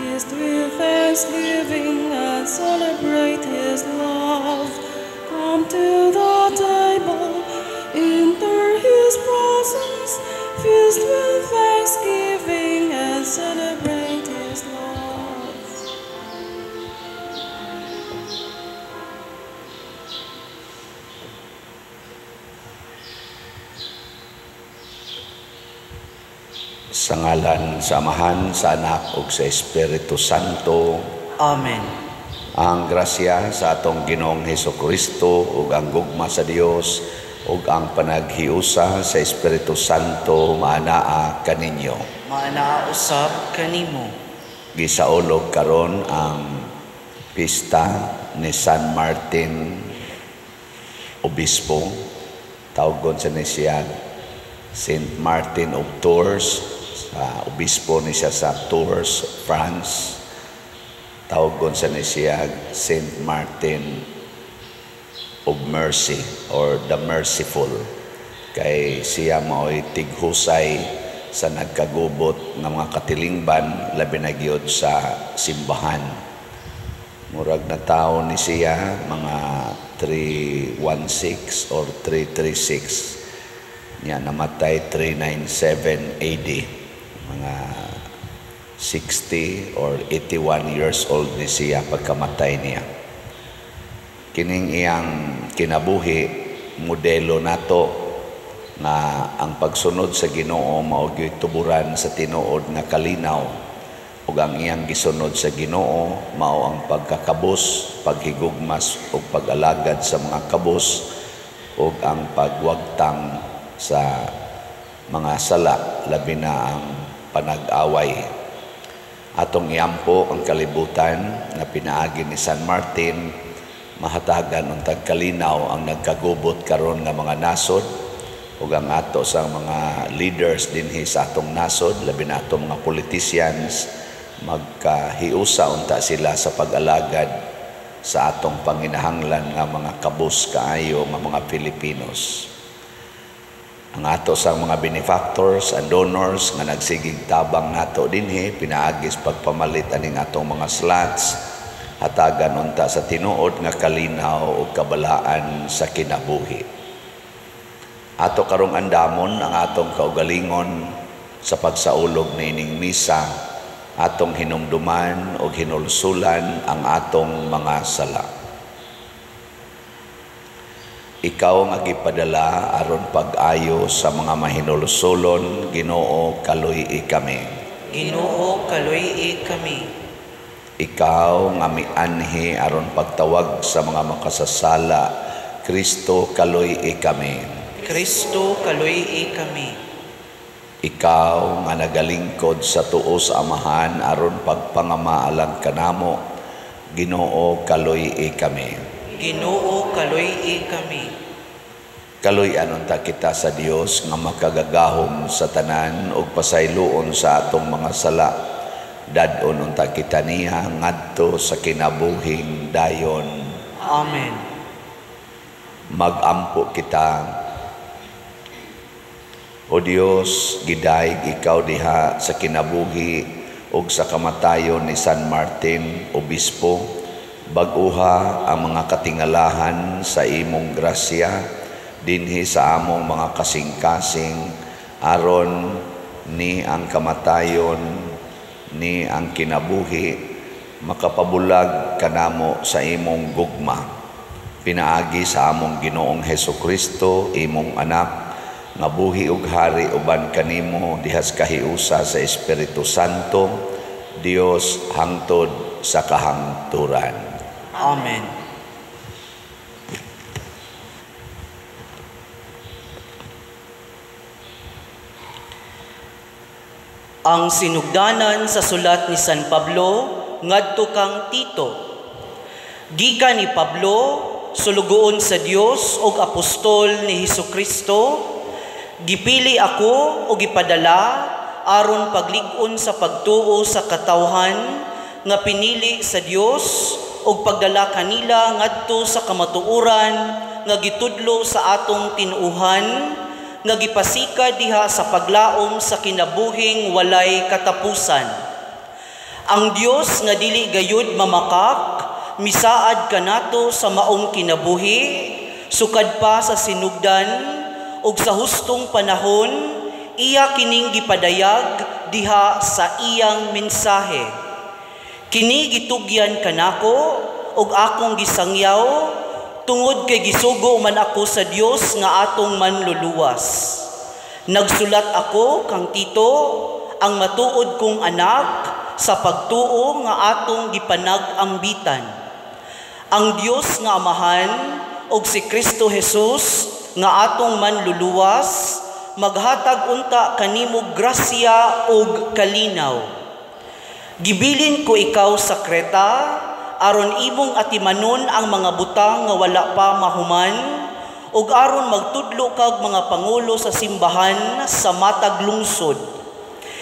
Feast with thanksgiving and celebrate His love. Come to the table, enter His presence, feast with thanksgiving and celebrate His love. Sa ngalan sa Amahan, sa Anak ug sa Espiritu Santo. Amen. Ang grasya sa atong Ginoong Hesukristo ug ang gugma sa Dios ug ang panaghiusa sa Espiritu Santo maanaa kaninyo. Maanaa usab kanimo. Gisaulog karon ang pista ni San Martin Obispo. Tawgon sa ni siya Saint Martin of Tours. Sa obispo ni siya sa Tours, France. Tawgon sa ni siya Saint Martin of Mercy or the Merciful. Kay siya mao'y tighusay sa nagkagubot nga mga katilingban, labi na gyud sa simbahan. Murag na tao ni siya mga 316 or 336. Niya namatay 397 AD. Mga 60 or 81 years old ni siya pagkamatay niya. Kining iyang kinabuhi, modelo nato nga ang pagsunod sa Ginoo mao gyud tuburan sa tinuod nga kalinaw, ug ang iyang gisunod sa Ginoo mao ang pagkakabus, paghigugmas ug pag-alagad sa mga kabus ug ang pagwagtang sa mga sala, labi na ang panag-away. Atong iampo ang kalibutan nga pinaagi ni San Martin, mahatagan untag kalinaw ang nagkagubot karon nga mga nasod ug ang ato sa mga leaders dinhi sa atong nasod, labi na atong mga politicians, magkahiusa unta sila sa pag-alagad sa atong panginahanglan nga mga kabus kaayo nga mga Filipinos. Ang ato sa mga benefactors and donors nga nagsigig tabang nato dinhi pinaagis pagpamalit aning atong mga slots, hatagan unta sa tinuod nga kalinaw ug kabalaan sa kinabuhi. Ato karong andamon ang atong kaugalingon sa pagsaulog niining misa, atong hinumduman ug hinulsulan ang atong mga sala. Ikaw nga gipadala aron pag-ayo sa mga mahinulsulon, Ginoo, kaluy-i kami. Ginoo, kaluy-i kami. Ikaw nga mianhi aron pagtawag sa mga makasasala, Kristo, kaluy-i kami. Kristo, kaluy-i kami. Ikaw nga nagalingkod sa tuo sa Amahan aron pagpangama alang kanamo, Ginoo, kaluy-i kami. Ginoo, kaluy-i kami. Kaluy-an unta kita sa Dios nga makagagahom sa tanan ug pasayloon sa atong mga sala. Dad-on unta kita niya ngadto sa kinabuhing dayon. Amen. Magampo kita. O Dios, gidayeg ikaw diha sa kinabuhi ug sa kamatayon ni San Martin Obispo. Bag-uha ang mga katingalahan sa imong grasya dinhi sa among mga kasing-kasing, aron ni ang kamatayon ni ang kinabuhi makapabulag kanamo sa imong gugma. Pinaagi sa among Ginoong Hesukristo, imong anak, nga buhi ug hari uban kanimo dihas kahiusa sa Espiritu Santo, Dios hangtod sa kahangturan. Amen. Ang sinugdanan sa sulat ni San Pablo ngadto kang Tito. Gikan ni Pablo, sulugoon sa Dios ug apostol ni Hesukristo, gipili ako o gipadala aron paglig-on sa pagtuo sa katawhan nga pinili sa Dios ug pagdala kanila ngadto sa kamatuoran nga gitudlo sa atong tinuohan nga gipasika diha sa paglaom sa kinabuhing walay katapusan. Ang Dios nga dili gayud mamakak, misaad kanato sa maong kinabuhi, sukad pa sa sinugdan ug sa hustong panahon, iya kining gipadayag diha sa iyang mensahe. Kini gitugyan kanako ug akong gisangyaw tungod kay gisugo man ako sa Dios nga atong manluluwas. Nagsulat ako kang Tito, ang matuod kong anak, sa pagtuo nga atong gipanag-ambitan. Ang Dios nga Amahan ug si Kristo Jesus nga atong manluluwas maghatag unta kanimo grasya ug kalinaw. Gibilin ko ikaw sa Kreta aron imong atimanon ang mga butang nga wala pa mahuman ug aron magtudlo kag mga pangulo sa simbahan sa matag lungsod.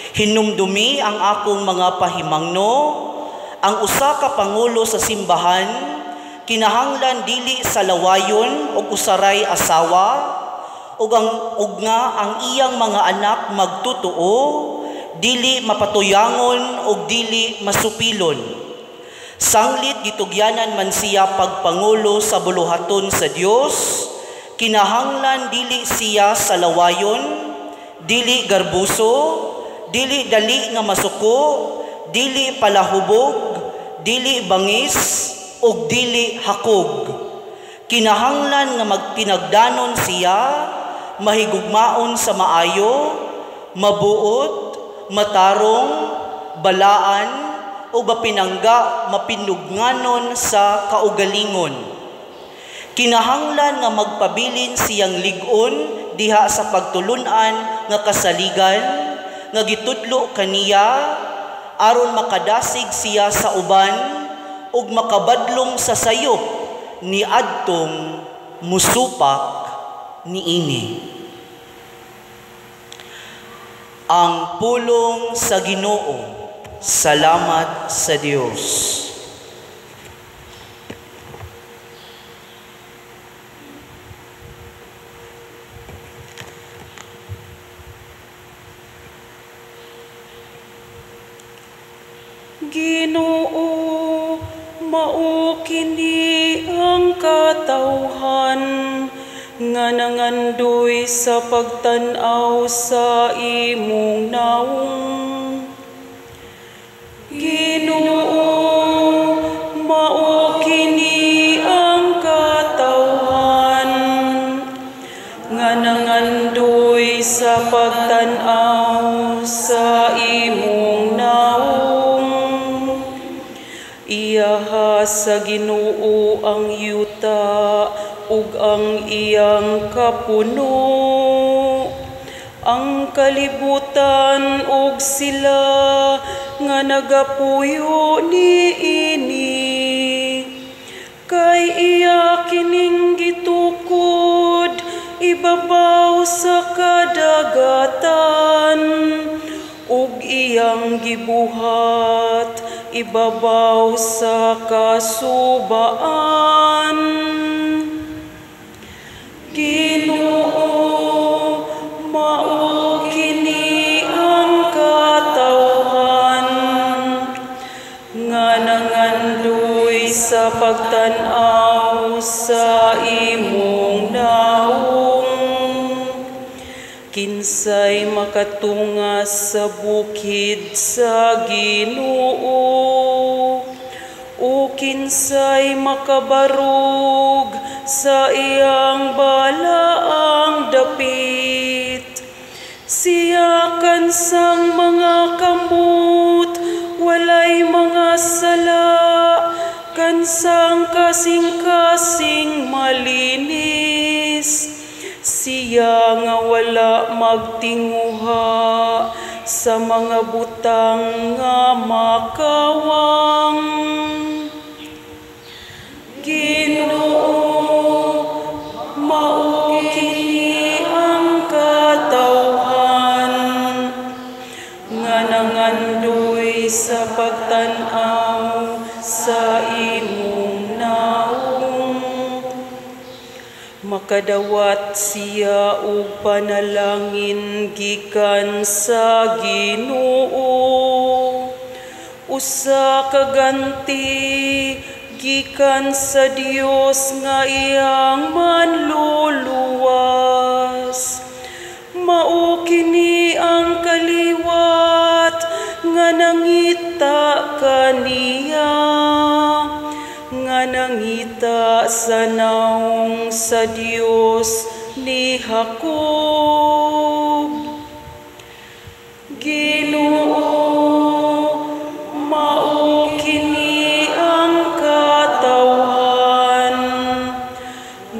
Hinumdumi ang akong mga pahimangno, ang usa ka pangulo sa simbahan kinahanglan dili sa lawayon ug usaray asawa ug nga ang iyang mga anak magtutuo, dili mapatuyangon ug dili masupilon. Sanglit gitugyanan man siya pagpangulo sa buluhaton sa Dios, kinahanglan dili siya sa lawayon, dili garbuso, dili dali nga masuko, dili palahubog, dili bangis, ug dili hakog. Kinahanglan nga magtinagdanon siya, mahigugmaon sa maayo, mabuot, matarong, balaan, o mapinangga, mapinugnanon sa kaugalingon. Kinahanglan nga magpabilin siyang lig-on diha sa pagtulun-an nga kasaligan nga gitudlo kaniya aron makadasig siya sa uban ug makabadlong sa sayop ni adtong musupak niini. Ang pulong sa Ginoo. Salamat sa Dios. Ginoo, mao kini ang katawhan nga nangandoy sa pagtan-aw sa imong naong. Ginoo, mao kini ang katawhan nga nangandoy sa pagtan-aw sa imong naong. Iyaha sa Ginoo ang yuta ug ang iyang kapuno, ang kalibutan ug sila nga nagapuyo niini. Kay iya kining gitukod ibabaw sa kadagatan ug iyang gibuhat ibabaw sa kasubaan. Ginoo, mao kini ang katawhan nga nangandoy sa pagtan-aw sa imong naong. Kinsay makatunga sa bukid sa Ginoo, o kinsay makabarog sa iyang balaang dapit. Siya kansang mga kamot, walay mga sala, kansang kasing-kasing malinis. Siya nga wala magtinguha sa mga butang nga makawang. Ginoo, mao kini ang katawhan nga nangandoy sa pagtan-aw sa imong naong. Makadawat siya og panalangin gikan sa Ginoo, Usa ka ganti gikan sa Dios nga iyang manluluwas. Mao kini ang kaliwat nga nangita kaniya, nga nangita sa naong sa Dios ni Jacob. Ginoo, mao kini ang katawhan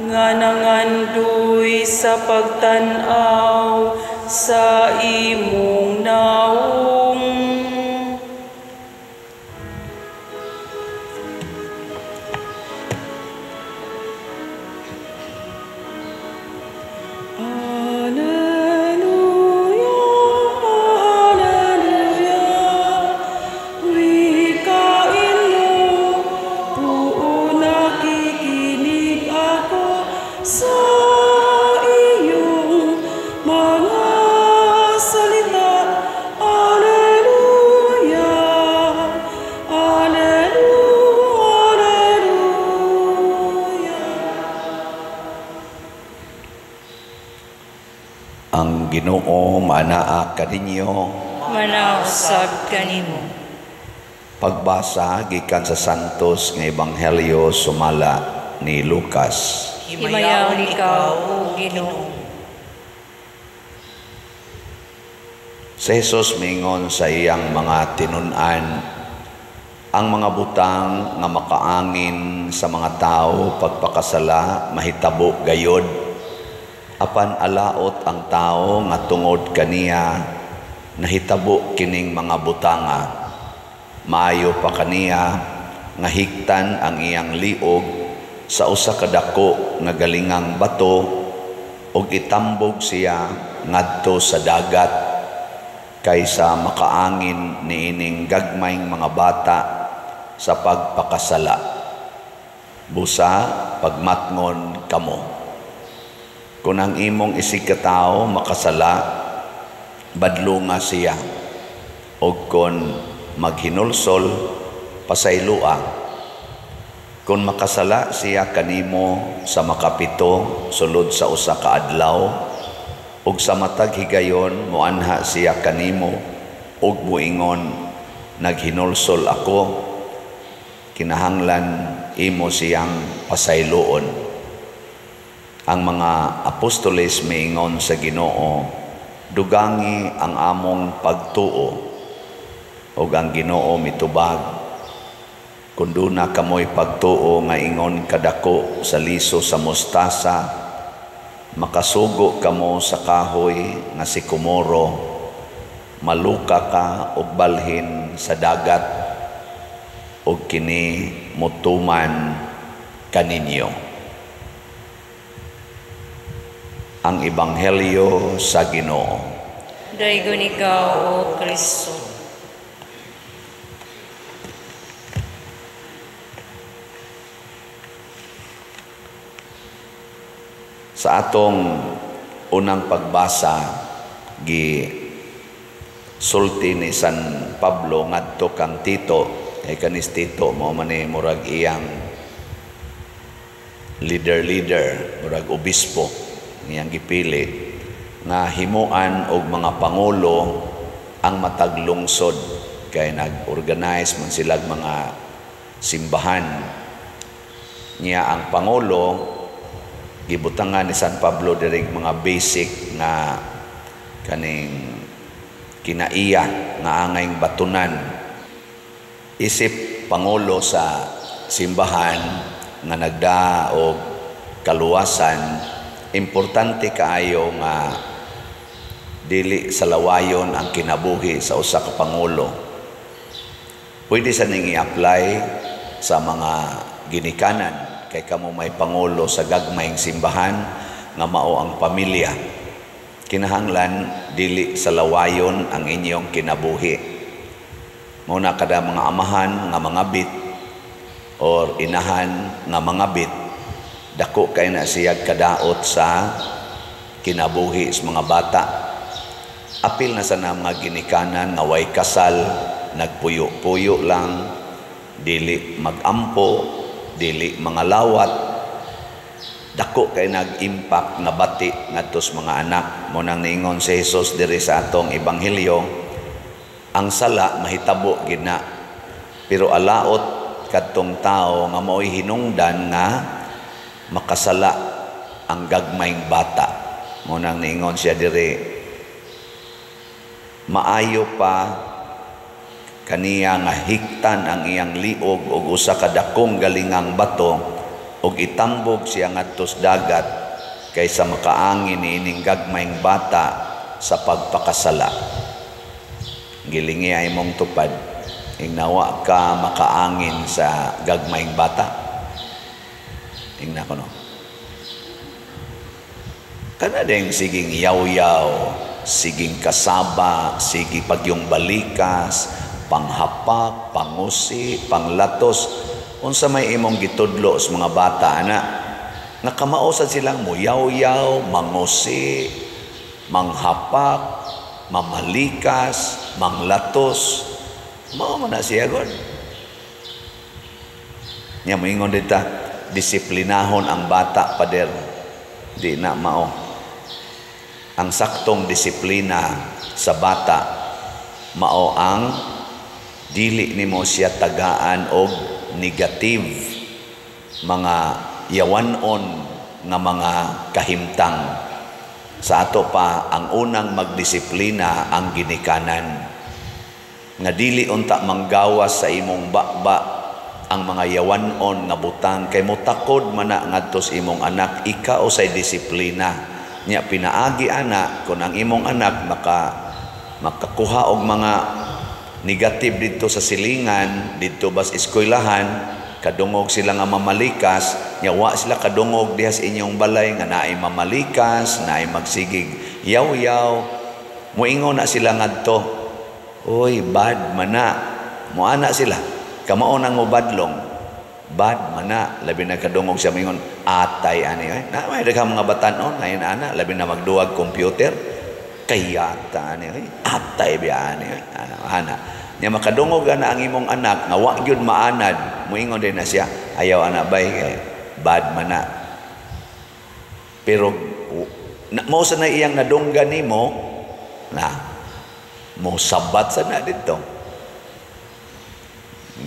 nga nangandoy sa pagtan-aw sa imong naong. Alleluia, Alleluia, wikain mo, buo nakikinig ako sa iyong mga salita. Alleluia, Alleluia, Alleluia. Ang Ginoo manaa kaninyo. Manausab kanimo. Pagbasa gikan sa Santos nga Ebanghelyo sumala ni Lucas. Himayaon ikaw, o Ginoo. Si Jesus mingon sa iyang mga tinun-an, ang mga butang nga makaangin sa mga tao pagpakasala mahitabo gayod, apan alaot ang tao nga tungod kaniya nahitabo kining mga butanga. Maayo pa kaniya nga higtan ang iyang liog sa usa ka dako nga galingang bato ug itambog siya ngadto sa dagat kaysa makaangin niining gagmayng mga bata sa pagpakasala. Busa pagmatngon kamo. Kung ang imong isig katawo makasala, badlunga siya, og kon maghinulsol, pasaylua. Kung makasala siya kanimo sa makapito sulod sa usa ka adlaw, ug sa matag higayon moanha siya kanimo ug moingon, naghinulsol ako, kinahanglan imo siyang pasayloon. Ang mga apostoles miingon sa Ginoo, dugangi ang among pagtuo. Ug ang Ginoo mitubag, kun duna kamoy pagtuo nga ingon kadako sa liso sa mustasa, makasugo kamo sa kahoy nga sikomoro, maluka ka og balhin sa dagat, ug kini motuman kaninyo. Ang Ebanghelyo sa Ginoo. Daygon ikaw, O Kristo. Sa atong unang pagbasa, gi sulti ni San Pablo ngadto kang Tito, ay kanis Tito mao man ni murag iyang leader, murag obispo niyang gipili nga himuan og mga pangulo ang matag lungsod, kay nag-organize man silag mga simbahan. Niya ang pangulo gibutangan ni San Pablo diri mga basic nga kaning kinaiya nga angayng batunan. Isip pangulo sa simbahan nga nagdaa og kaluwasan, importante kaayo nga dili sa lawayon ang kinabuhi sa usa ka pangulo. Pwede sa ning i-apply sa mga ginikanan, kay kamo may pangulo sa gagmayng simbahan nga mao ang pamilya. Kinahanglan dili sa lawayon ang inyong kinabuhi. Muna kada mga amahan nga mga bit or inahan nga mga bit, dako kay na siya kadaot sa kinabuhi sa mga bata. Apil na sa mga ginikanan nga way kasal, nagpuyo-puyo lang, dili magampo, dili mga lawat. Dako kay nag-impact nga bati ngadto sa mga anak. Mo nang niingon si Jesus diri sa atong ebanghelyo, ang sala mahitabo gid na, pero alaot kadtong tawo nga mao'y hinungdan nga makasala ang gagmayng bata. Mo nang niingon siya diri, maayo pa kaniya nga hiktan ang iyang liog og usa ka dakong galingang bato ug itambog siya ngadto sa dagat kaysa makaangin niining gagmayng bata sa pagpakasala. Gilingi ay mong tupad, ingnawa ka makaangin sa gagmayng bata. Ingna ko no. Kana ding siging yaw-yaw, siging kasaba, sige pagyong balikas, panghapak, pangusi, panglatos. Unsa may imong gitudlo sa mga bata ana? Nga kamao sad silang muyaw-yaw, mangusi, manghapak, mamalikas, manglatos. Mao man na siya god. Nya moingon dita, disiplinahon ang bata, pader. Di na mao. Ang saktong disiplina sa bata mao ang dili nimo siya tagaan og negative mga yawanon nga mga kahimtang. Sa ato pa, ang unang magdisiplina ang ginikanan. Nga dili unta manggawas sa imong baba ang mga yawanon nga butang kay motakod man na ngadto sa imong anak, ikaw say disiplina. Nya pinaagi ana kun ang imong anak makakuha og mga negative didto sa silingan, didto bas eskwelahan, kadungog sila nga mamalikas, nya wa sila kadungog diha sa inyong balay nga naay mamalikas, naay magsigig yaw-yaw, moingon na sila ngadto, "Oy, bad man na." Moana sila, kamao nang mobadlong, bad man na, labi na kadungog siya moingon, atay ani oy. Na may daghang mga batan-on ngayon ana, labi na magduwag computer, kayata ani oy, atay biya ani oy. Ana, ana. Nya makadungog na ang imong anak nga wa gyud maanad, moingon din na siya, "Ayaw ana bay kay bad man na." Pero na, mao sa na iyang nadunggan nimo na mo sabat sa na didto.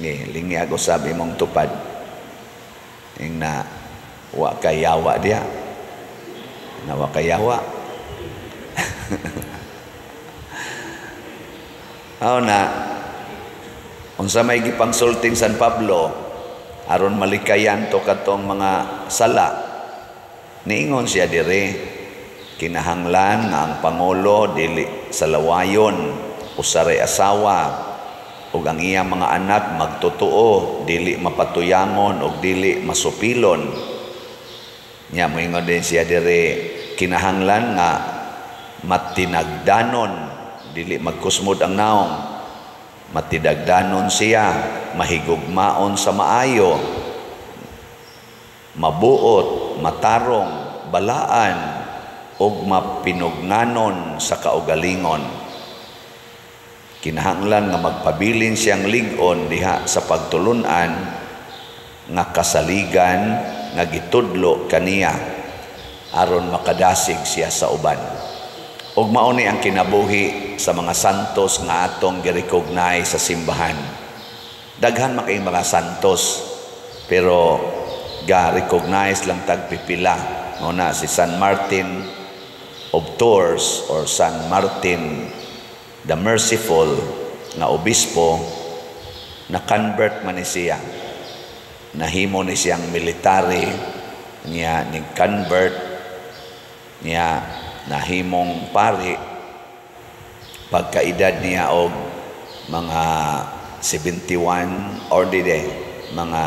Ngi lingi ako sabi mong tupad. Ing na wa kayawa diha. Na wa kayawa. Aw na unsa may gipangsulting San Pablo aron malikayan to katong mga sala, niingon siya diri, kinahanglan nga ang pangulo dili sa lawayon, usaray asawa ug ang iyang mga anak magtotoo, dili mapatuyangon ug dili masupilon. Nya moingon din siya diri, kinahanglan nga matinagdanon, dili magkusmod ang naong, matidagdanon siya, mahigugmaon sa maayo, mabuot, matarong, balaan, ug mapinugnanon sa kaugalingon. Kinahanglan nga magpabilin siyang lig-on diha sa pagtulun-an nga kasaligan nga gitudlo kaniya aron makadasig siya sa uban. Ug mao ni ang kinabuhi sa mga santos nga atong gi-recognize sa simbahan. Daghan man kay mga santos pero ga-recognize lang tag pipila. Mao na si San Martin of Tours or San Martin the Merciful nga obispo, na convert man ni siya. Nahimo ni siyang military niya, ni convert niya, nahimong pari. Pagkaedad niya og mga 71 or dide mga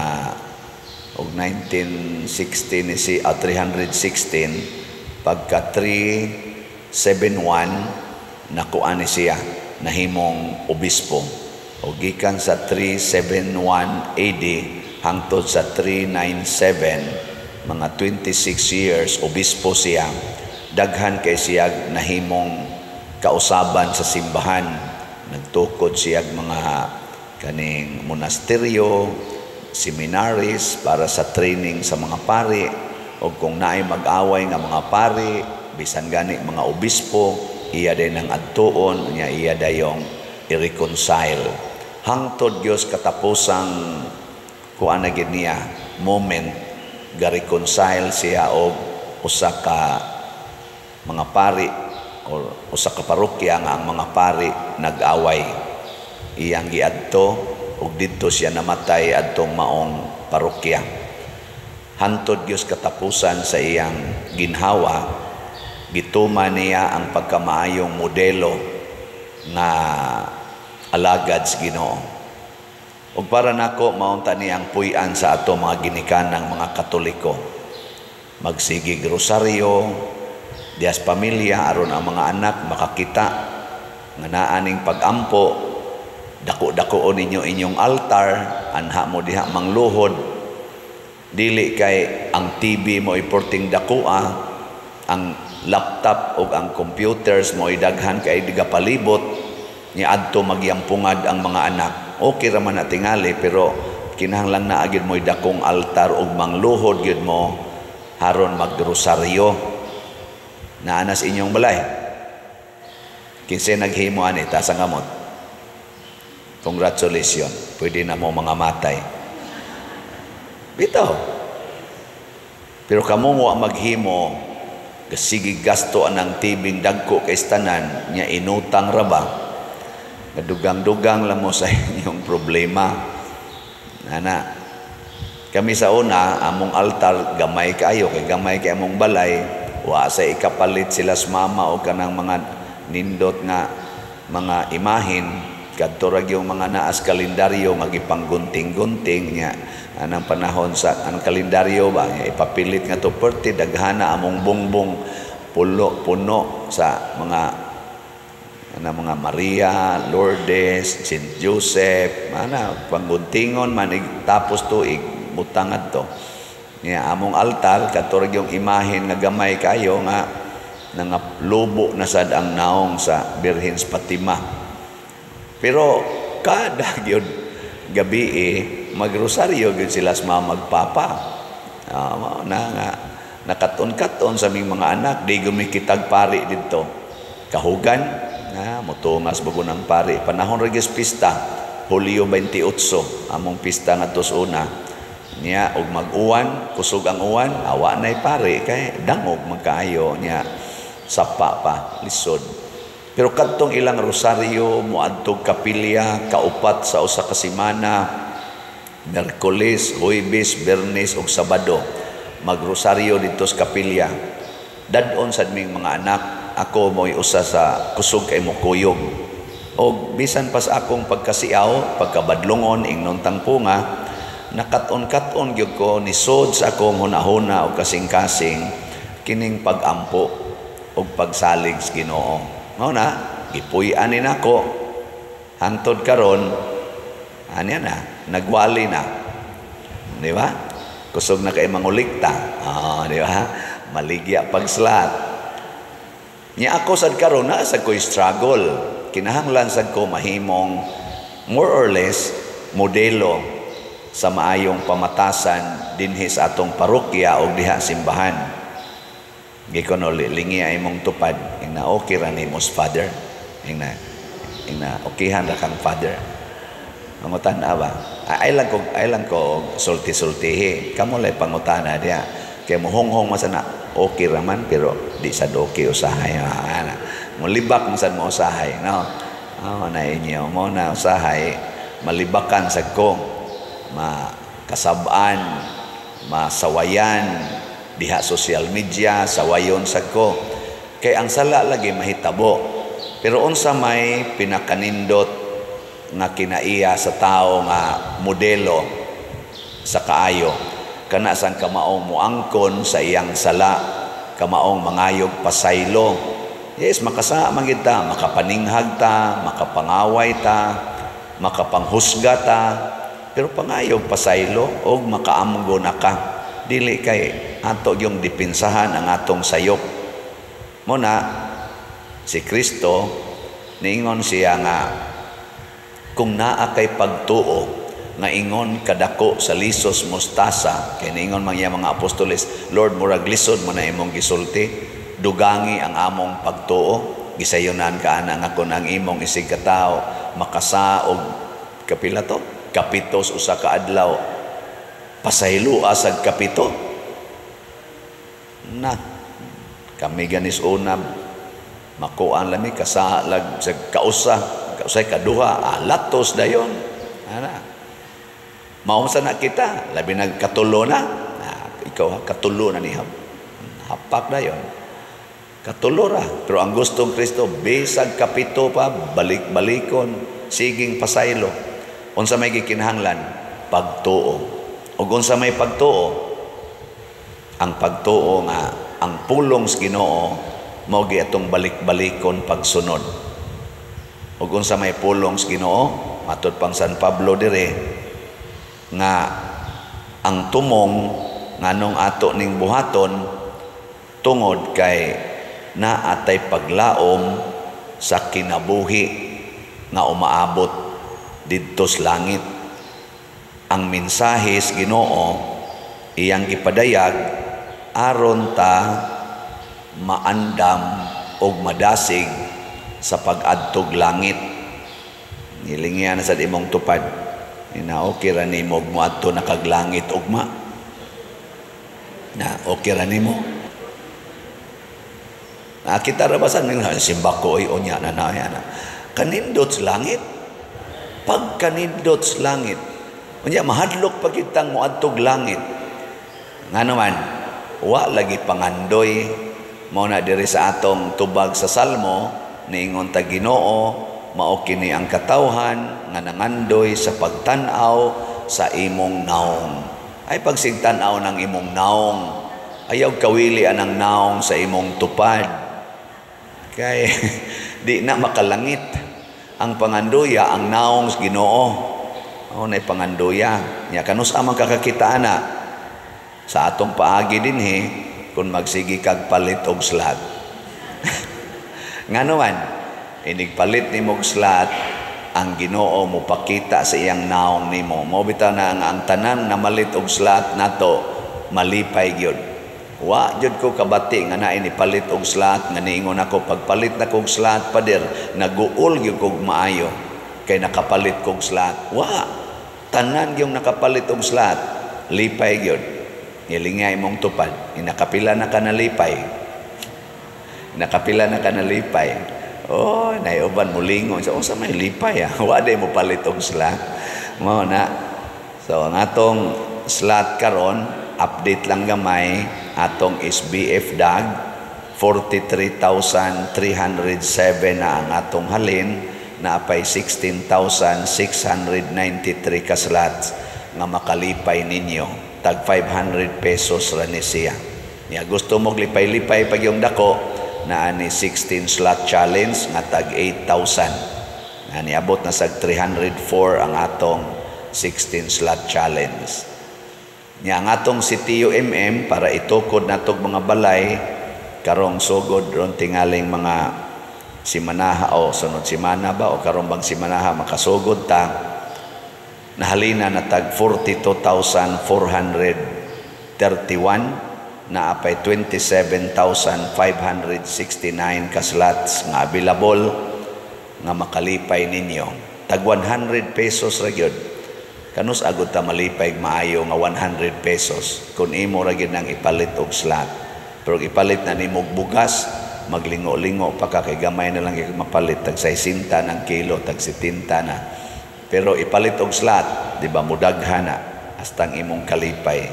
og 1916 ni si 316, pagka 371 nakuha ni siya, nahimong obispo. O gikan sa 371 AD hangtod sa 397, mga 26 years obispo siya. Daghan kay siya nahimong kausaban sa simbahan. Nagtukod siya mga kaning monasteryo, seminaries para sa training sa mga pari, o kung naay mag-away nga mga pari, bisan gani mga obispo, iya din ang adtuon niya, iya dayong i-reconcile. Hangtod Dios katapusang kuan na gid niya moment, ga-reconcile siya og usa ka mga pari or usa ka parokya nga ang mga pari nag-away. Iyang giadto ug didto siya namatay adtong maong parokya. Hantod Dios katapusan sa iyang ginhawa, gituma niya ang pagkamaayong modelo nga alagad sa Ginoo. Ug para nako, maunta ni ang puy-an sa ato mga ginikanang mga Katoliko. Magsigig rosaryo dias pamilya aron ang mga anak makakita nga naa ning pag-ampo. Dako-dako ninyo inyong altar, anha mo diha mangluhod. Dili kay ang TV mo iporting dakoa, ang laptop o ang computers mo daghan kay digapalibot ni adto magyampungad ang mga anak. Okay ra man na tingali, pero kinahanglan na agid mo'y dakong altar ug mangluhod gyud mo haron magrosaryo. Naanas inyong balay. Kinsay naghimo ani, taas ang kamot. Congratulations, pwede na mo mga matay. Bitaw. Pero kamo mo maghimo, sige gasto anang tibing dagko kay tanan nya inutang ra ba? Dugang-dugang lang mo sa inyong problema. Nana, kami sa una, among altar gamay kaayo kay gamay kay among balay, wa sa ikapalit sila sa mama o kanang mga nindot nga mga imahin, kadto ra yung mga naas kalendaryo nga gipanggunting-gunting niya anang panahon sa anong kalendaryo ba niya ipapilit nga to perti daghana among bongbong pulo puno sa mga ana mga Maria, Lourdes, Saint Joseph, ana pangguntingon man tapos tuig butang adto. Niya among altar kadto ra yung imahen nga gamay kayo nga nangaplubo na sad ang naong sa Birhen Fatima. Pero kada gyud gabi magrosaryo gyud sila sa mga magpapa. Mao na nga nakaton-katon sa aming mga anak, di gumikitag pari didto. Kahugan na motungas bago ng pari. Panahon ra gyud pista, Hulyo 28, among pista ngadto sa una. Niya og mag-uwan, kusog ang uwan, awa nay pari kay dangog magkaayo niya sapa pa lisod. Pero kadtong ilang rosaryo moadtog kapilya kaupat sa usa ka semana, Miyerkules, Huwebes, Biyernes ug Sabado, magrosaryo didto sa kapilya. Dad-on sad ming mga anak, ako mo'y usa sa kusog kay mokuyog. Og bisan pa sa akong pagkasiaw, pagkabadlongon ingnon tangpunga, nakat-on-kat-on gyud ko nisod sa akong hunahuna og kasing-kasing kining pag-ampo og pagsalig sa Ginoo. Mao na gipuy-an ni nako hangtod karon, anya na nagwali na, di ba? Kusog na kay mangulikta, di ba? Maligya pagslat. Nya ako sad karon na sad ko'y struggle. Kinahanglan sad ko mahimong more or less modelo sa maayong pamatasan dinhi sa atong parokya o diha simbahan. Gikono lingi ay mong tupad, ingna okay ra nimo father. Ingna ingna okayhan ra kang father. Pangutana ba? Ay lang ko sulti-sultihi. Kamo lay pangutana diha. Kay mohonghong man sana okay ra man pero di sad okay usahay. Ana. Molibak man sad mo usahay, no? Oh, na inyo mo na usahay malibakan sad ko, makasab-an, masawayan diha social media, sawayon sad ko. Kay ang sala lagi mahitabo. Pero unsa may pinakanindot nga kinaiya sa tao nga modelo sa kaayo, kana sang kamaong muangkon sa iyang sala, kamaong mangayog pasaylo. Yes, makasama gid ta, makapaninghag ta, makapangaway ta, makapanghusga ta, pero pangayog pasaylo og makaamgo na ka. Dili kay ato yung dipinsahan ang atong sayop. Mo na si Kristo niingon siya nga Kung naa kay pagtuo nga ingon kadako sa lisos mustasa, kay niingon man iya mga apostoles, "Lord, murag lisod man na imong gisulti, dugangi ang among pagtuo." Gisayunan ka ana nga kun ang imong isig katawo makasaog kapila to, kapitos usa ka adlaw, pasayloa sag kapito na. Kami ganis una makuan lami kasalag sa kausa, kausay, kaduha, latos dayon ana. Maunsa na kita, labi nag katulo na. Ikaw katulo na ni hapak dayon, katulo ra. Pero ang gustong Kristo, bisag kapito pa, balik-balikon, siging pasaylo. Unsa may gikinahanglan? Pagtuo. Ug unsa may pagtuo? Ang pagtuo nga ang pulong sa Ginoo mao gi atong balik-balikon pagsunod. Ug unsa may pulong sa Ginoo? Matud pang San Pablo dire nga ang tumong nganong ato ning buhaton tungod kay naatay paglaom sa kinabuhi nga umaabot didto sa langit. Ang mensahe sa Ginoo iyang gipadayag aron ta maandam og madasig sa pag-adtog langit. Nilingyan na sa imong tupad. Ina, okay ra nimo og moadto na kag langit ugma. Na okay ra nimo. Nakita ra ba sa simba ko ay unya na na na. Kanindot sa langit. Pagkanindot sa langit. Unya mahadlok pa kitang moadtog langit. Ngano man, wa lagi pangandoy. Mao na diri sa atong tubag sa Salmo, niingon ta Ginoo, mao kini ang katawhan nga nangandoy sa pagtan-aw sa imong naong. Ay pagsigtan-aw ng imong naong, ayaw kawili anang naong sa imong tupad. Kay di na makalangit ang pangandoya ang naong sa Ginoo. O nay pangandoya. Nya kanus amang kakakita ana sa atong paagi dinhi kung magsigi kag palit og slot. Ngano man, inig palit nimo og slot, ang Ginoo mopakita sa iyang naong nimo. Mao bitaw na ang tanan namalit og slot nato malipay gyud. Wa jud ko kabati nga naay nipalit og slot nga niingon ako pagpalit na kog slot, pader, naguol gyud kog maayo kay nakapalit kog slot. Wa, tanan gyud nakapalit og slot lipay gyud. Nilingay imong tupad, inakapila na ka nalipay. Nakapila na ka nalipay. Oh, naiuban mulingon sa unsa may lipay ah. Wa day mo palit og slot. Mao na. So ang atong slot karon, update lang gamay, atong SBF dag 43,307 na ang atong halin, naapay 16,693 ka slots nga makalipay ninyo. Tag 500 pesos ra ni siya. Nya gusto mo lipay-lipay pag yung dako, naa ni 16 slot challenge nga tag 8,000. Na niabot na sag 304 ang atong 16 slot challenge. Nya ang atong CTU MM para itukod natog mga balay karong sugod ron tingaling mga simanaha o sunod simana ba o karong bang simanaha makasugod ta, nahalina na tag 42,431, na apay 27,569 ka slots nga available nga makalipay ninyo. Tag 100 pesos ra gyud. Kanus agud ta malipay maayo nga 100 pesos kun imo ra gyud nang ipalit og slot. Pero ipalit na nimo og bugas, maglingo-lingo pa ka kay gamay na lang gyud mapalit, tag 60 ng kilo, tag 70 na. Pero ipalit og slot, di ba mudaghan na hastang imong kalipay.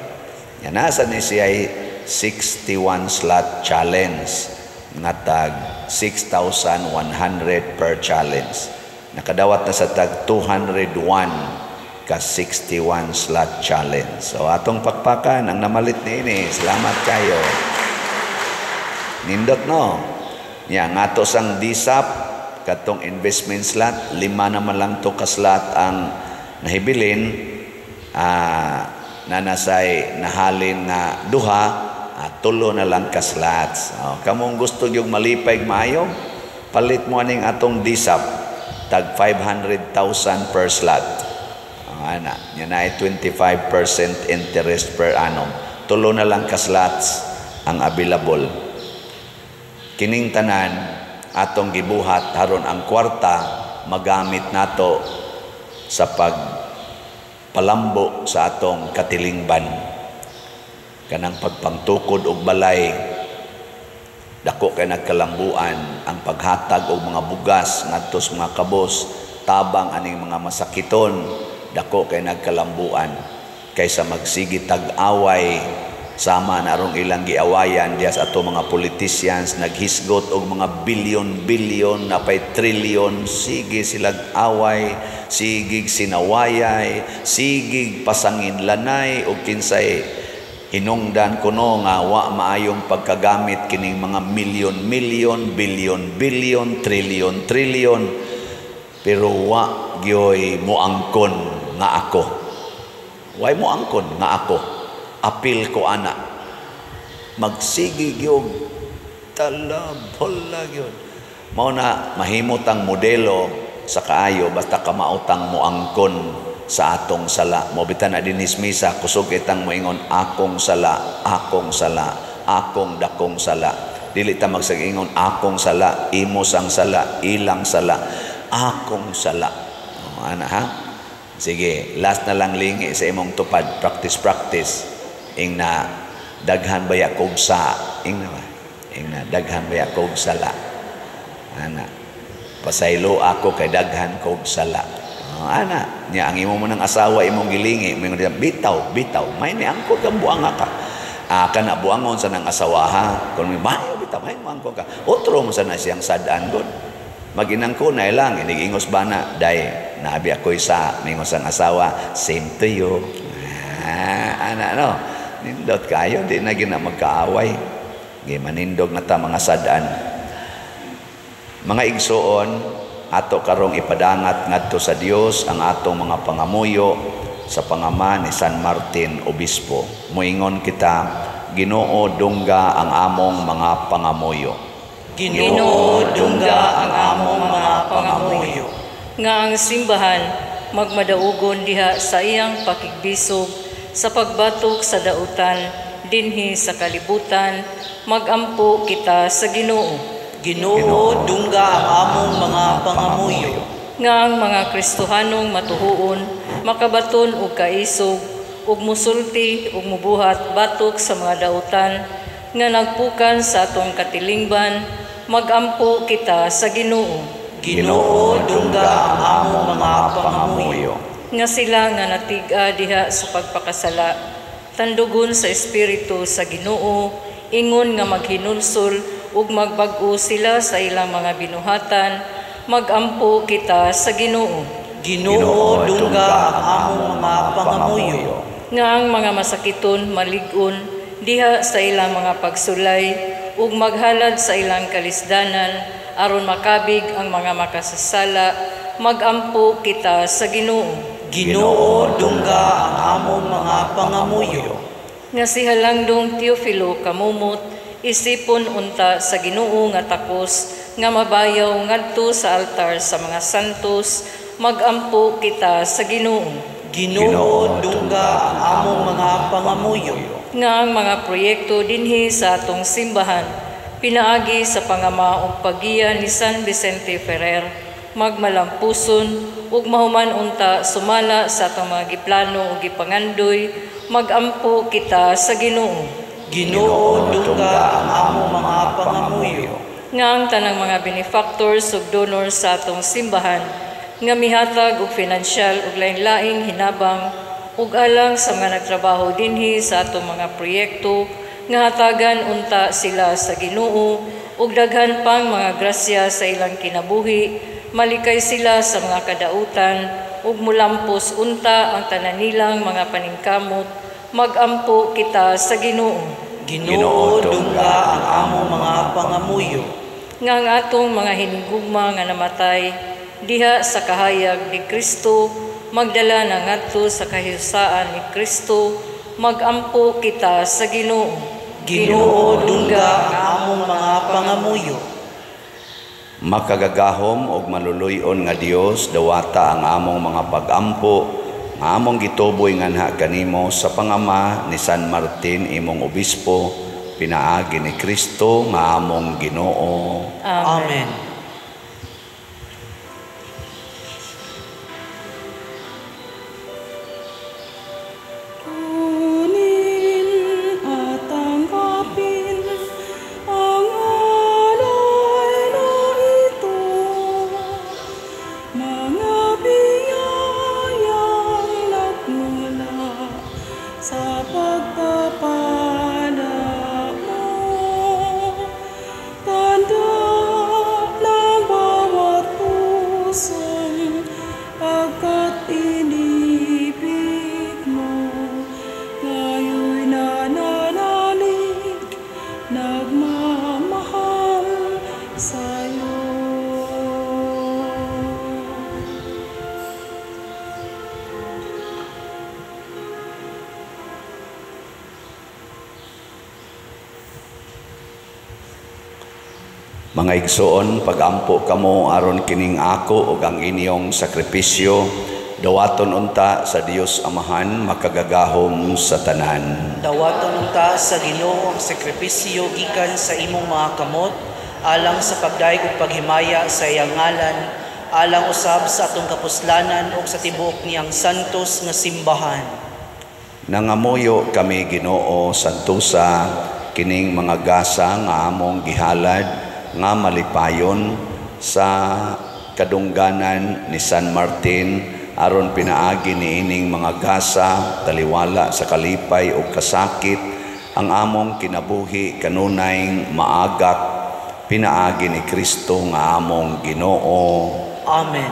Yan nasa ni siya 61 slot challenge nga tag 6,100 per challenge. Nakadawat na sa tag 201 ka 61 slot challenge. So atong pakpakan ang namalit niini. Salamat kayo. Nindot no. Nya ngato sang DSAP katong investment slot, 5 naman lang to ka slot ang nahibilin, nanasay nahalin nga duha, tulo na lang ka slots. Oh, kamong gusto yung malipay maayo, palit mo aning atong DSAP. Tag 500,000 per slot. Ana, nya na 25% interest per annum. Tulo na lang ka slots ang available. Kining tanan atong gibuhat haron ang kwarta magamit nato sa pagpalambo sa atong katilingban. Kanang pagpangtukod og balay, dako kay nagkalambuan ang paghatag og mga bugas ngadto sa mga kabos, tabang aning mga masakiton, dako kay nagkalambuan kaysa magsigi tag-away sama na arong ilang giawayan diya sa ato mga politicians, naghisgot og mga bilyon-bilyon, napay trilyon, sige silag away, sigig sinawayay, sigig pasangin lanay og kinsay hinungdan kuno nga wa maayong pagkagamit kining mga milyon-milyon, bilyon-bilyon, trilyon-trilyon, pero wa gyoy moangkon nga ako. Way moangkon nga ako. Apil ko ana. Magsige gyud talabola gyud. Mao na mahimot ang modelo sa kaayo basta kamautang moangkon sa atong sala. Mo bitan na dinis misa kusog itang moingon akong sala, akong sala, akong dakong sala. Dili ta magsagingon akong sala, imo sang sala, ilang sala, akong sala. O, ana ha? Sige, last na lang lingi sa imong tupad, practice practice. Ing na daghan baya kog sa, ing na ba? Ing na daghan baya kog sala. Ana. Pasaylo ako kay daghan kog sala. Oh, ana, nya ang imo mo ng asawa imong gilingi, moingon diya, bitaw, bitaw, may ni angkod kang buanga ka. Ah, kana buangon sa nang asawa ha. Kun may mayo bitaw, may angkod ka. Otro mo sa na siyang sad-an god. Maginang ko na ilang inigingos bana day naabi ako'y sa mingos ang asawa, same to you. Ah, ana no. Nindot kayo di na gina magkaaway. Gi manindog na ta mga sad-an. Mga igsuon, ato karong ipadangat ngadto sa Dios ang atong mga pangamuyo sa pangama ni San Martin Obispo. Moingon kita, Ginoo dungga ang among mga pangamuyo. Ginoo dungga ang among mga pangamuyo. Nga ang simbahan magmadaugon diha sa iyang pakigbisog sa pagbatok sa dautan dinhi sa kalibutan, magampo kita sa Ginoo. Ginoo dungga ang among mga pangamuyo. Nga ang mga Kristohanong matuhuon makabaton og kaisog ug musulti ug mubuhat batok sa mga dautan nga nagpukan sa atong katilingban, magampo kita sa Ginoo. Ginoo dungga ang among mga pangamuyo. Nga sila nga natig-a diha sa pagpakasala, tandugon sa espiritu sa Ginoo, ingon nga maghinulsol ug magbag-o sila sa ilang mga binuhatan, magampo kita sa Ginoo. Ginoo dungga ang among mga pangamuyo. Nga ang mga masakiton malig-on diha sa ilang mga pagsulay ug maghalad sa ilang kalisdanan aron makabig ang mga makasasala, magampo kita sa Ginoo. Ginoo dungga ang among mga pangamuyo. Nga si Halangdong Teofilo kamumot isipon unta sa Ginoo nga takos nga mabayaw ngadto sa altar sa mga santos, magampo kita sa Ginoo. Ginoo dungga ang among mga pangamuyo. Nga ang mga proyekto dinhi sa atong simbahan pinaagi sa pangama ug paggiya ni San Vicente Ferrer magmalampuson ug mahuman unta sumala sa atong mga giplano ug gipangandoy, magampo kita sa Ginoo. Ginoo dungga ang among mga pangamuyo. Nga ang tanang mga benefactors ug donors sa atong simbahan nga mihatag og financial ug lain-laing hinabang ug alang sa mga nagtrabaho dinhi sa atong mga proyekto nga hatagan unta sila sa Ginoo ug daghan pang mga grasya sa ilang kinabuhi, malikay sila sa mga kadautan ug mulampos unta ang tanan nilang mga paningkamot, magampo kita sa Ginoo. Ginoo dungga ang among mga pangamuyo. Nga ang atong mga hinigugma nga namatay diha sa kahayag ni Kristo magdala na ngadto sa kahiyusaan ni Kristo, magampo kita sa Ginoo. Ginoo dungga ang among mga pangamuyo. Makagagahom og maluluy-on nga Dios, dawata ang among mga pagampo nga among gituboy nganha kanimo sa pangama ni San Martin imong obispo, pinaagi ni Kristo nga among Ginoo. Amen. Kunin at tanggapin ang alay na ito, mga biyayang nagmula sa pagpapala mo. Tanda ng bawat pusong pagkat inibig mo, ngayon'y nananalig, nagmamahal sa'yo. Mga igsoon, pagampo kamo aron kining ako ug ang inyong sakripisyo, dawaton unta sa Dios Amahan makagagahom sa tanan. Dawaton unta sa Ginoo ang sakripisyo gikan sa imong mga kamot, alang sa pagdayeg ug paghimaya sa iyang ngalan, alang usab sa atong kapuslanan ug sa tibuok niyang santos nga simbahan. Nangamuyo kami Ginoo santusa kining mga gasa nga among gihalad nga malipayon sa kadungganan ni San Martin, aron pinaagi niining mga gasa taliwala sa kalipay ug kasakit ang among kinabuhi kanunay maagak, pinaagi ni Kristo nga among Ginoo. Amen.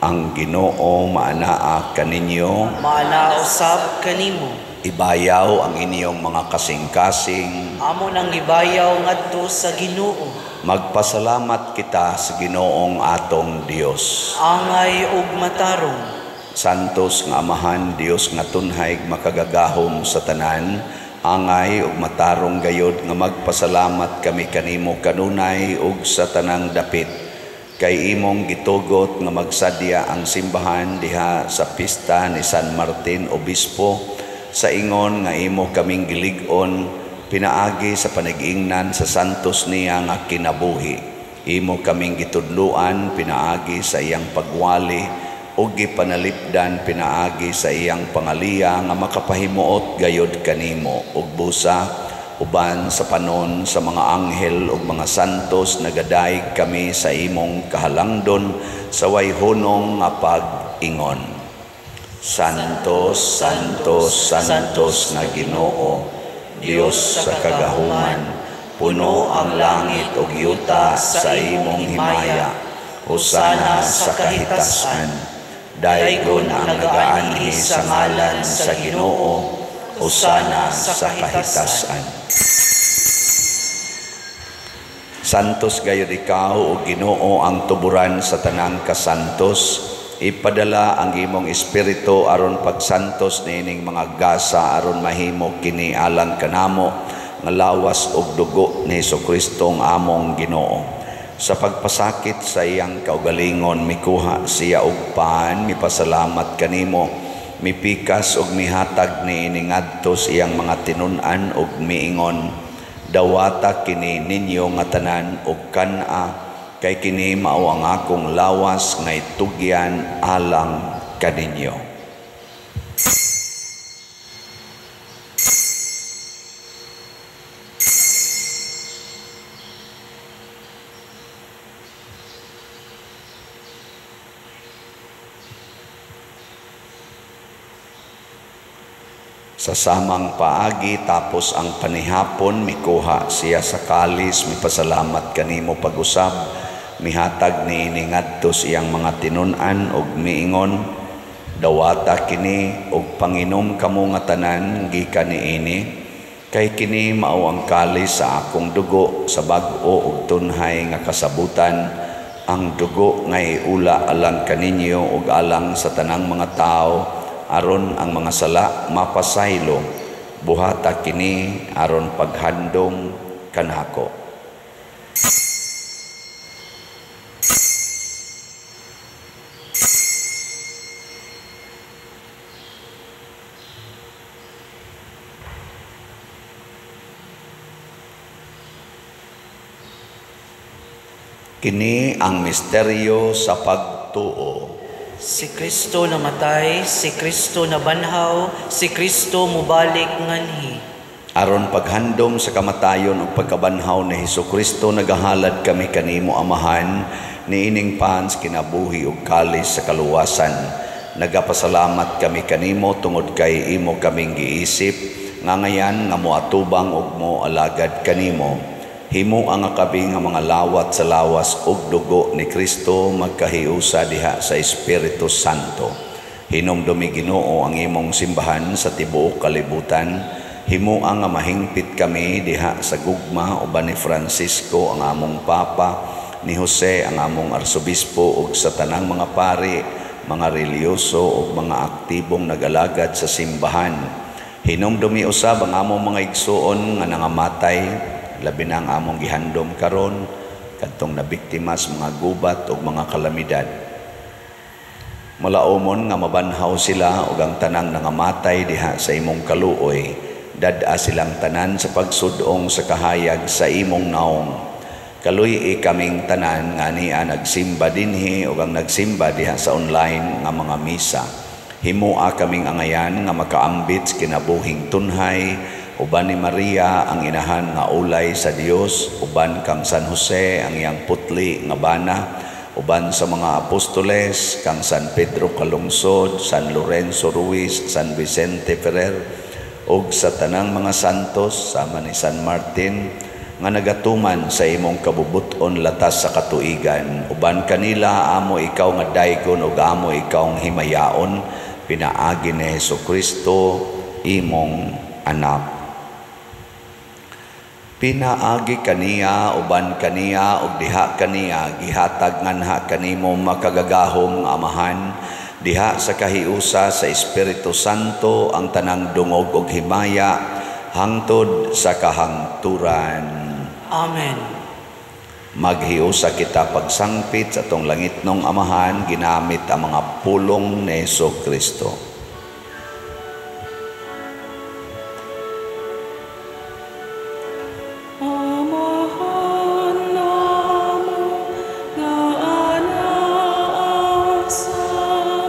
Ang Ginoo maanaa kaninyo, maanaa usab kanimo. Ibayaw ang inyong mga kasing-kasing. Amo nang gibayaw ngadto sa Ginoo. Magpasalamat kita sa Ginoong atong Dios. Angay ug matarong. Santos nga Amahan, Dios nga tunhay makagagahom sa tanan, angay ug matarong gayod nga magpasalamat kami kanimo kanunay ug sa tanang dapit. Kay imong gitugot nga magsadya ang simbahan diha sa pista ni San Martin Obispo, sa ingon nga imo kaming gilig-on pinaagi sa panag-ingnan sa santos niya nga kinabuhi. Imo kaming gitudluan pinaagi sa iyang pagwali ug gipanalipdan pinaagi sa iyang pangaliya nga makapahimuot gayod kanimo ug busa uban sa panon sa mga anghel ug mga santos nagadayeg kami sa imong kahalangdon sa way hunong nga pag-ingon. Santos, Santos, Santos nga Ginoo, Dios sa kagahuman, puno ang langit ug yuta sa imong himaya. Hosana sa kahitasan. Daygon ang nagaanhi sa ngalan sa Ginoo. Hosana sa kahitasan. Santos gayud ikaw o Ginoo ang tuburan sa tanang kasantos. Ipadala ang imong espiritu aron pagsantos niining mga gasa aron mahimo kini alang kanamo nga lawas ug dugo ni Hesukristo ang among Ginoo. Sa pagpasakit sa iyang kaugalingon mikuha siya og pan, mipasalamat kanimo, mipikas ug mihatag niini ngadto sa iyang mga tinun-an ug miingon, dawata kini ninyo nga tanan ug kan-a, kay kini mao ang akong lawas nga itugyan alang kaninyo. Sa samang paagi tapos ang panihapon, mikuha siya sa kalis, mipasalamat kanimo pag-usab, mihatag niini ngadto sa iyang mga tinun-an ug miingon, dawata kini ug panginom kamo nga tanan gikan niini, kay kini mao ang kalis sa akong dugo sa bag-o ug tunhay nga kasabutan, ang dugo nga iula alang kaninyo ug alang sa tanang mga tawo, aron ang mga sala mapasaylo. Buhata kini aron paghandom kanako. Kini ang misteryo sa pagtuo. Si Kristo namatay, si Kristo nabanhaw, si Kristo mubalik nganhi. Aron paghandom sa kamatayon ug pagkabanhaw ni Hesukristo, nagahalad kami kanimo, Amahan, niining pans kinabuhi ug kalis sa kaluwasan. Nagapasalamat kami kanimo tungod kay imo kaming giisip nga ngayan nga moatubang ug moalagad kanimo. Himo ang akabi nga mga lawat sa lawas ug dugo ni Kristo magkahiusa diha sa Espiritu Santo. Hinumdumi, Ginoo, ang imong simbahan sa tibuok kalibutan. Himo ang nga mahingpit kami diha sa gugma uban ni Francisco ang among Papa, ni Jose ang among Arsobispo ug sa tanang mga pari, mga relihiyoso ug mga aktibong nagalagad sa simbahan. Hinumdumi usab ang among mga igsuon nga nangamatay, labi na ang among gihandom karon kadtong nabiktima sa mga gubat ug mga kalamidad. Malaumon nga mabanhaw sila ug ang tanang nangamatay diha sa imong kaluoy. Dad-a silang tanan sa pagsudong sa kahayag sa imong naong. Kaluy-i kaming tanan nga ania nagsimba dinhi ug ang nagsimba diha sa online nga mga misa. Himoa kaming angayan nga makaambit sa kinabuhing tunhay uban ni Maria ang inahan nga ulay sa Dios, uban kang San Jose ang iyang putli nga bana, uban sa mga apostoles kang San Pedro Calungsod, San Lorenzo Ruiz, San Vicente Ferrer, ug sa tanang mga santos sama ni San Martin nga nagatuman sa imong kabubuton latas sa katuigan. Uban kanila amo ikaw nga daygon ug amo ikaw nga himayaon, pinaagi ni Hesukristo imong anak. Pinaagi kaniya, uban kaniya, ug diha kaniya, gihatag nganha kanimo makagagahom nga Amahan, diha sa kahiusa sa Espiritu Santo ang tanang dungog ug himaya hangtod sa kahangturan. Amen. Maghiusa kita pagsangpit sa atong langitnong Amahan ginamit ang mga pulong ni Hesukristo. Amahan namo nga anaa sa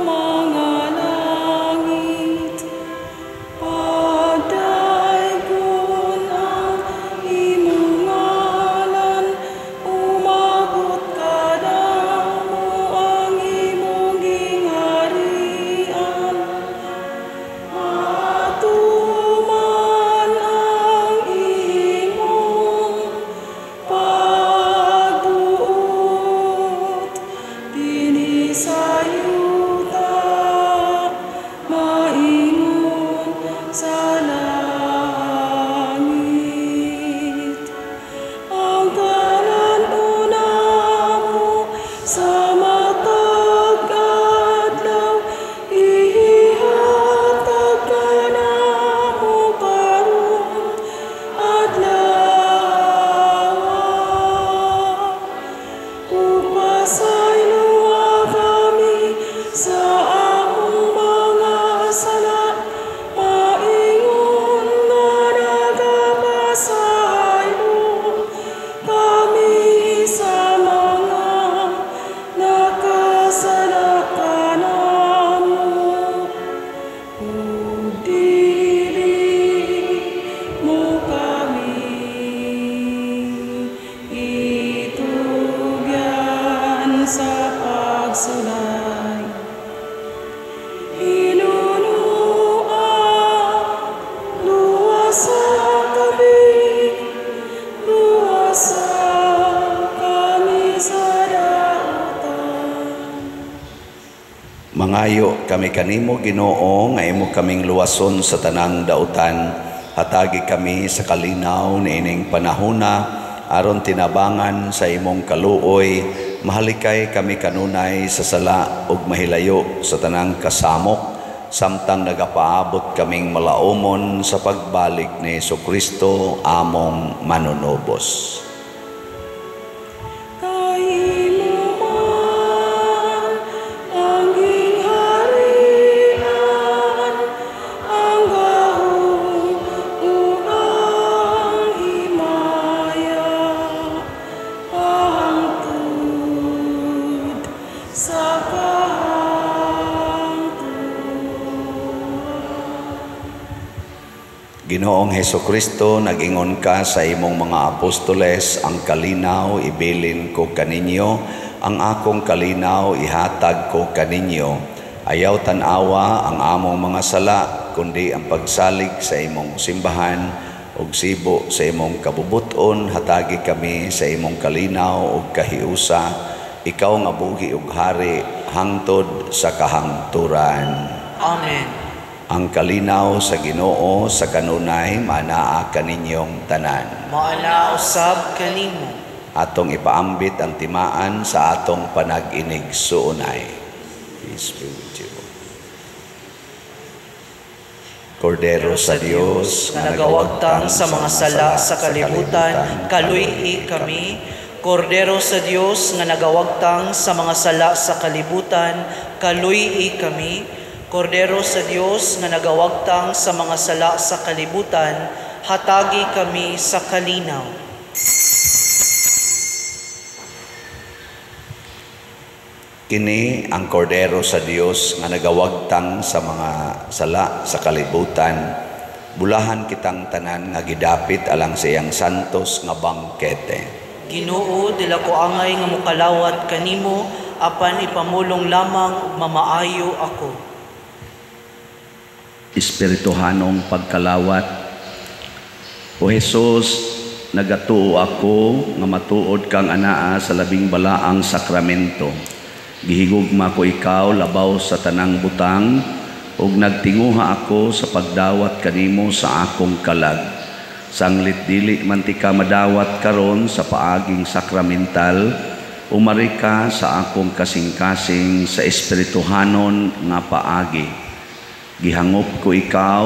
mga langit, pagdaygon ang imong ngalan, umabot kadamo ang imong gingharian. Matuman ang imong pagbuot dinhi sa yuta, maingon sa langit. Ang talan-on namo sa matag adlaw, ihatag kanamo karong adlaw. Ug pasayloa kami sa among mga sala, maingon nga nagapasaylo kami sa mga nakasala kanamo. Ug dili mo kami itugyan sa pagsulay. Hinunua, luwasa kami, luwasa kami sa dautan. Mangayo kami kanimo, Ginoo, nga imo kaming luwason sa tanang dautan. Hatagi kami sa kalinaw niining panahona aron tinabangan sa imong kaluoy, mahalikay kami kanunay sa sala ug mahilayo sa tanang kasamok, samtang nagapaabot kaming malaumon sa pagbalik ni Hesukristo among manunubos. Kay imo man ang gingharian, ang gahom ug ang himaya, hangtod Ginoong Hesukristo, nag-ingon ka sa imong mga apostoles, ang kalinaw ibilin ko kaninyo, ang akong kalinaw ihatag ko kaninyo. Ayaw tan-awa ang among mga sala, kundi ang pagsalig sa imong simbahan ug sibo sa imong kabubuton, hatagi kami sa imong kalinaw ug kahiusa. Ikaw nga buhi ug hari hangtod sa kahangturan. Amen. Ang kalinaw sa Ginoo sa kanunay manaa kaninyong tanan. Maana usab kanimo. Atong ipaambit ang timaan sa atong panag-inig-suunay. Peace be with you. Kordero sa Dios nga nagawagtang sa mga sala sa kalibutan, kaluy-i kami. Kordero sa Dios nga nagawagtang sa mga sala sa kalibutan, kaluy-i kami. Kordero sa Dios nga nagawagtang sa mga sala sa kalibutan, hatagi kami sa kalinaw. Kini ang Kordero sa Dios nga nagawagtang sa mga sala sa kalibutan. Bulahan kitang tanan nga gidapit alang sa iyang santos nga bangkete. Ginoo, dila ko angay nga mokalawat kanimo, apan ipamulong lamang ug mamaayo ako. Espirituhanong pagkalawat. O Jesus, nagatuo ako nga matuod kang anaa sa labing balaang sakramento. Gihigugma ko ikaw labaw sa tanang butang ug nagtinguha ako sa pagdawat kanimo sa akong kalag. Sanglit dili man ti ka madawat karon sa paaging sakramental, umari ka sa akong kasing-kasing sa espirituhanon nga paagi. Gihangop ko ikaw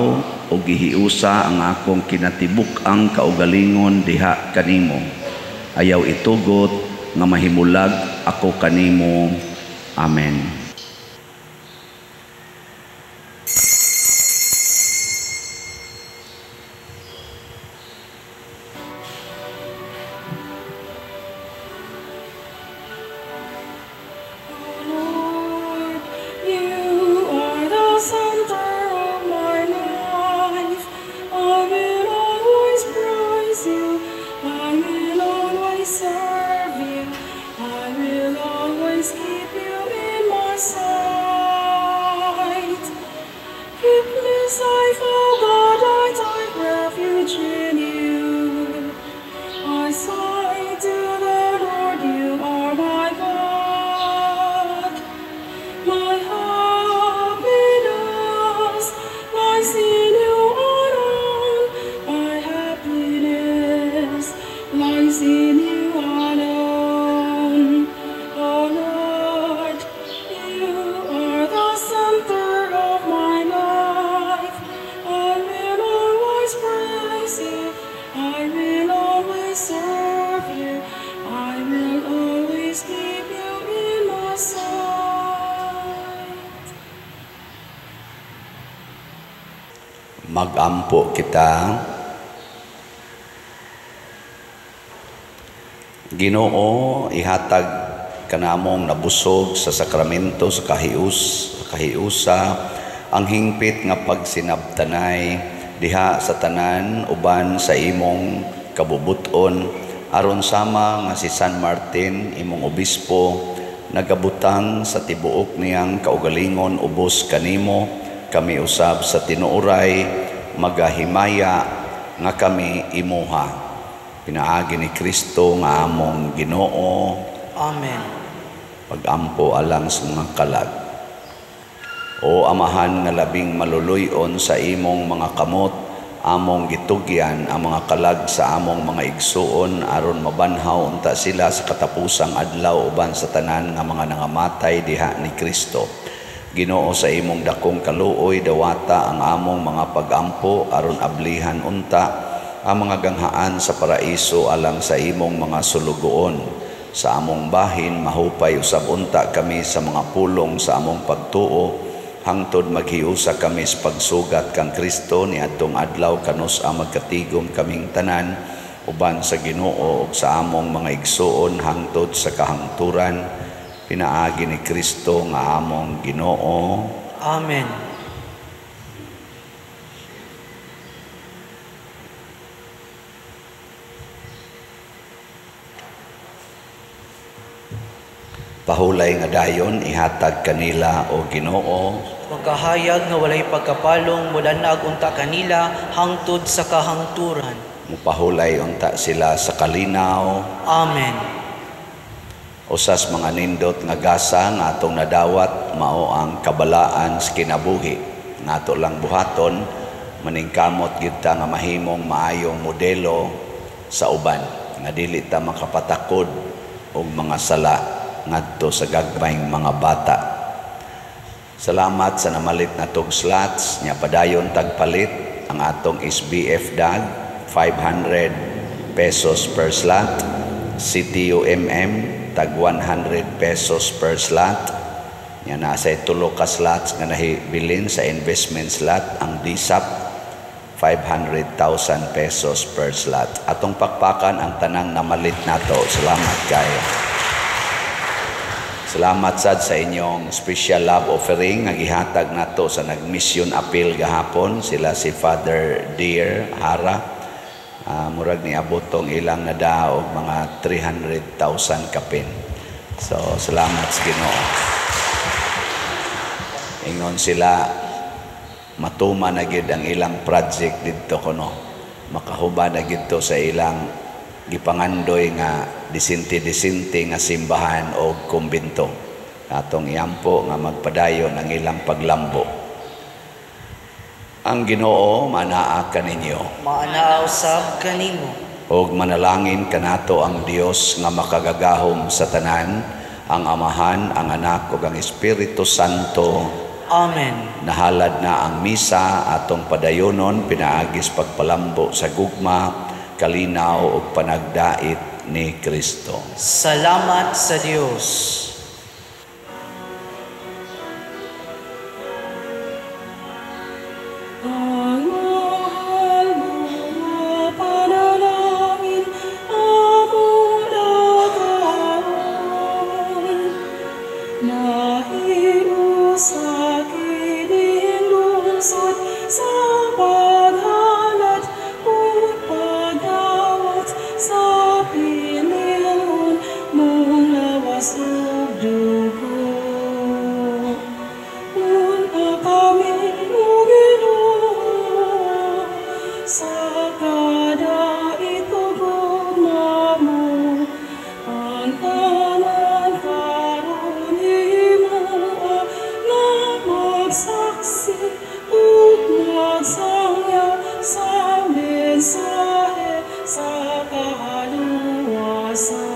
o gihiusa ang akong kinatibuk-ang kaugalingon diha kanimo. Ayaw itugot nga mahimulag ako kanimo. Amen. Magampo kita. Ginoo, ihatag kanamong nabusog sa sakramento sa kahiusa ang hingpit nga pagsinabtanay diha sa tanan uban sa imong kabubuton, aron sama nga si San Martin imong obispo nagabutang sa tibuok niyang kaugalingon ubos kanimo, kami usab sa tinuoray magahimaya nga kami imuha. Pinaagi ni Kristo nga among Ginoo. Amen. Pagampo alang sa mga kalag. O Amahan nga labing maluluyon sa imong mga kamot, among gitugyan ang mga kalag sa among mga igsuon aron mabanhaw unta sila sa katapusang adlaw uban sa tanan nga mga nangamatay diha ni Kristo. Ginoo, sa imong dakong kaluoy dawata ang among mga pagampo aron ablihan unta ang mga ganghaan sa paraiso alang sa imong mga sulugoon. Sa among bahin mahupay usab unta kami sa mga pulong sa among pagtuo, hangtod maghiusa kami sa pagsugat kang Kristo niadtong adlaw kanus ang magkatigom kaming tanan uban sa Ginoo ug sa among mga igsuon hangtod sa kahangturan. Pinaagi ni Kristo nga among Ginoo. Amen. Pahulay nga dayon ihatag kanila o Ginoo. Magkahayag nga walay pagkapalong mulanag unta kanila hangtod sa kahangturan. Mupahulay unta sila sa kalinaw. Amen. Usas mga nindot nga gasa nga atong nadawat mao ang kabalaan sa kinabuhi. Nga ato lang buhaton maningkamot gyud ta nga mahimong maayong modelo sa uban nga dili ta makapatakod og mga sala ngadto sa gagmayng mga bata. Salamat sa namalit na tog slots nya padayon tagpalit ang atong SBF DAG 500 pesos per slot, CTUMM tag 100 pesos per slot. Nya nasa tulo ka slots nga nahibilin sa investment slot ang DSAP 500,000 pesos per slot. Atong pakpakan ang tanang namalit nato. Salamat kayo. Salamat sad sa inyong special love offering nga gihatag nato sa nag-mission appeal gahapon. Sila si Father Dear Hara. Murag ni abotong ilang nadaog mga 300,000 kapin. So salamat sa Ginoo. Ingon sila matuma na gid ang ilang project didto kuno. Makahuba na gid to sa ilang gipangandoy nga disinti-disinti nga simbahan o kumbinto. Atong iampo nga magpadayon ang ilang paglambo. Ang Ginoo manaa kaninyo. Maanaa usab kanimo. Og manalangin kanato ang Dios nga makagagahom sa tanan, ang Amahan, ang Anak ug ang Espiritu Santo. Amen. Nahalad na ang misa atong padayonon pinaagis pagpalambo sa gugma, kalinaw ug panagdait ni Kristo. Salamat sa Dios. Ang mahal mga panalangin among daghanon, mahimo sa kining lungsod sa paghalat ug pagdawat sa pinilhon mong lawas ug dugo. Unta kami, o Ginoo, sa kadait ug gugma mo, ang tanan karon himoa nga magsaksi ug magsangyaw sa mensahe sa kaluwasan.